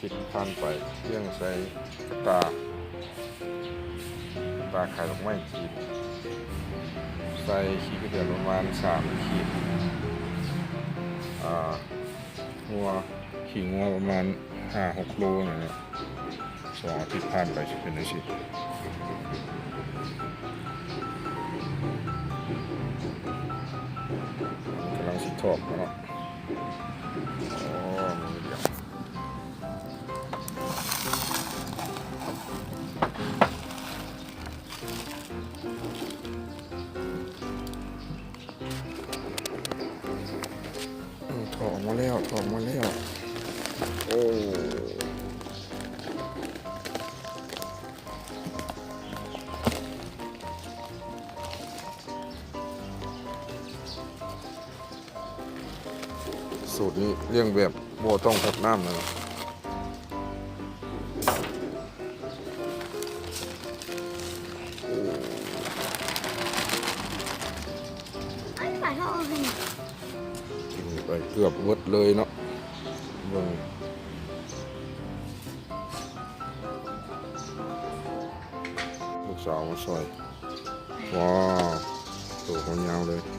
ທິດຜ່ານໄປ ວຽງໃສ່ກະຕ່າ ກະຕ່າຂາຍດອກໄມ້ຈີນ ໃສ່ຂີ້ໄກ່ເດືອນປະມານສາມຂີດ ອ່າ ງົວ ຂີ້ງົວປະມານຫ້າຫົກໂລນີ້ແຫຼະ. ສອງອາທິດຜ່ານໄປຊິເປັນຈັ່ງຊີ້ ກຳລັງຊິຖອກເນາະ. ອໍ ອືມ ຖອກອອກມາແລ້ວ ຖອກອອກມາແລ້ວ. ໂອ້ ສູດນີ້ລ້ຽງແບບບໍ່ຕ້ອງພັດນ້ຳນະ. ກິນໄປເກືອບໝົດເລີຍເນາະ ເບິ່ງ ລູກສາວມາຊ່ອຍ. ວ້າວ ໂຕເຂົາຍາວເລີຍ.